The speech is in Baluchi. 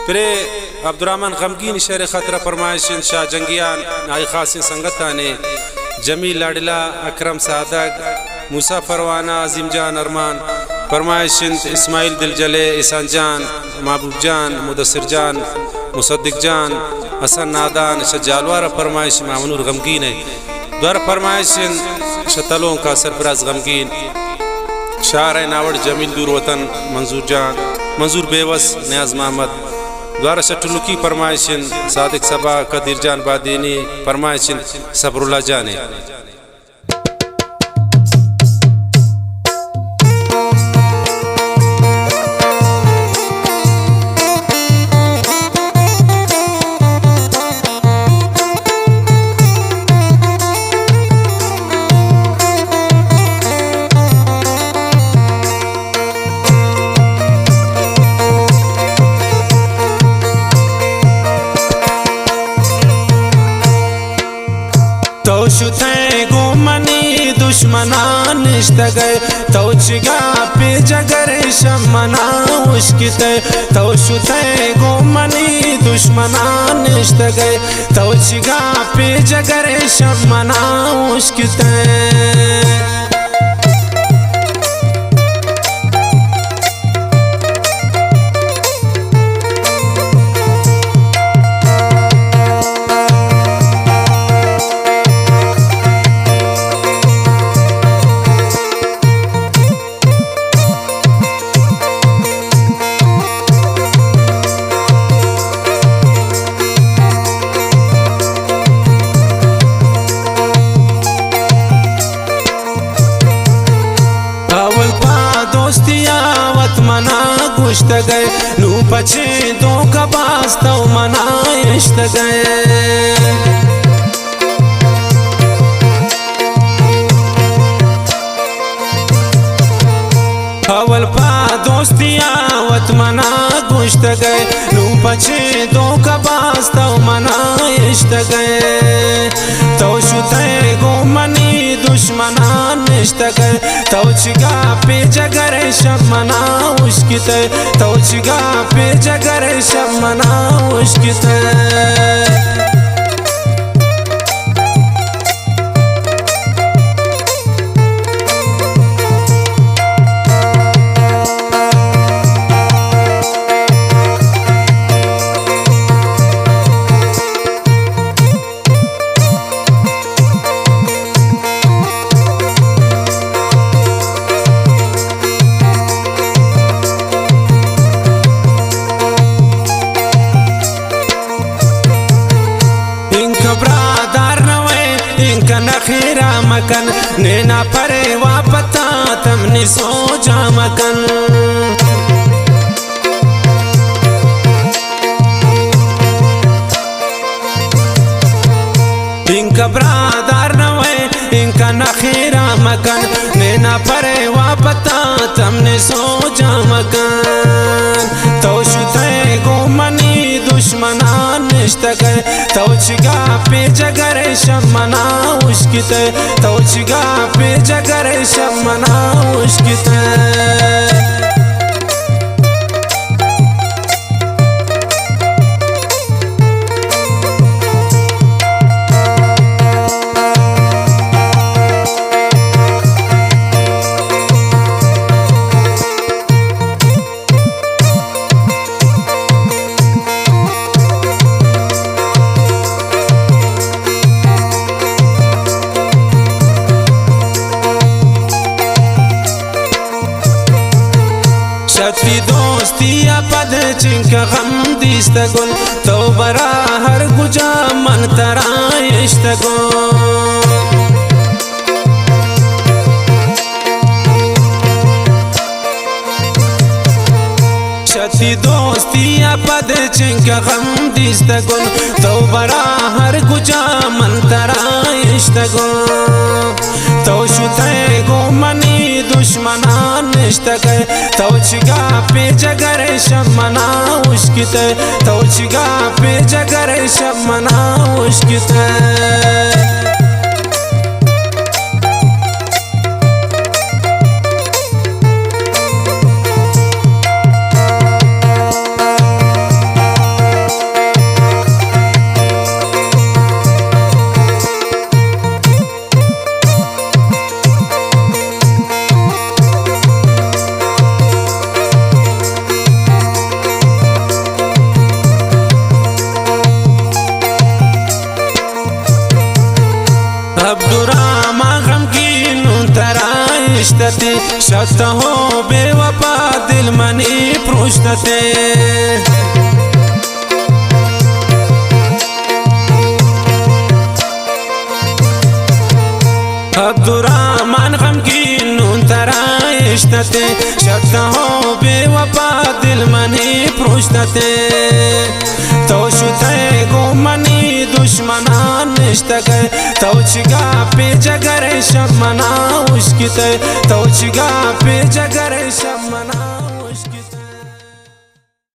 برے عبدالرحمن غمگین شعر خاطرہ فرمائش انت، شاہ جنگیان، آئی خاصیں سنگتانے، جمیل لاڈلا، اکرم سادگ، موسیٰ پروانہ، عظیم جان ارمان، فرمائش انت، اسماعیل دلجلے، احسان جان، محبوب جان، مدثر جان، مصدق جان، حسن نادان، شاہ جالوارہ فرمائش، مامنور غمگین ہے۔ دوارہ فرمائش انت، شتلونکا سرفراز غمگین، شاعر ءِ ناوڑ جمیل دور وطن، منظور جان، منظور بیوس، نیاز محمد۔ دوارہ شہ ٹلکی فرمائش انت، صادق صبا، قدیر جان بادینی، فرمائش انت، صبر اللہ جان ءِ۔ تو شتئے گوں منی دشمنان نشتگئے، تو چگا پہ جگر شمنا اشکتئے۔ تو شتئے گوں منی دشمنان نشتگئے، تو چگا پہ جگر شمنا اشکتئے۔ اول پہ دوستیا وت منا گوشتگئے، نوں پچیں دھوکہ باز تو منا اشتگئے۔ اول پہ دوستیا وت منا گوشتگئے، نوں پچیں دھوکہ باز تو منا اشتگئے۔ تو شتئے گوں منی دشمنان نشتگئے، تو چگا پہ جگر شمنا اشکتئے، تو چگا پہ جگر شمنا اشکتئے۔ انکہ برادر نوئے، انکہ نخیرہ مکن، نینا پرے واپتا تم نی سوجا مکن۔ انکہ برادر نوئے، انکہ نخیرہ مکن، نینا پرے واپتا تم نی سوجا مکن۔ تو شتئے گوں منی دشمنان نشتگئے، تو چگا پہ جگر شمنا اشکتئے، تو چگا پہ جگر شمنا اشکتئے۔ شتی دوستی ءَ پد چنکہ غم دیستگن، تو برا ہر کجا من ترا اشتگن۔ شتی دوستی ءَ پد چنکہ غم دیستگن، تو برا ہر کجا من ترا اشتگن۔ تو شتئے گوں منی دشمنان نشتگئے، تو چگا پہ جگر شمنا اشکتئے، تو چگا پہ جگر شمنا اشکتئے۔ نشتتے، شتہوں بے وفا دل منی پروشتتے۔ عبدالرحمن غمگین نون ترا اشتتے، شتہوں بے وفا دل منی پروشتتے۔ تو شتئے گوں منی دشمنان نشتگئے، تو چگا پہ جگر شپ منا اشکتئے، تو چگا پہ جگر شپ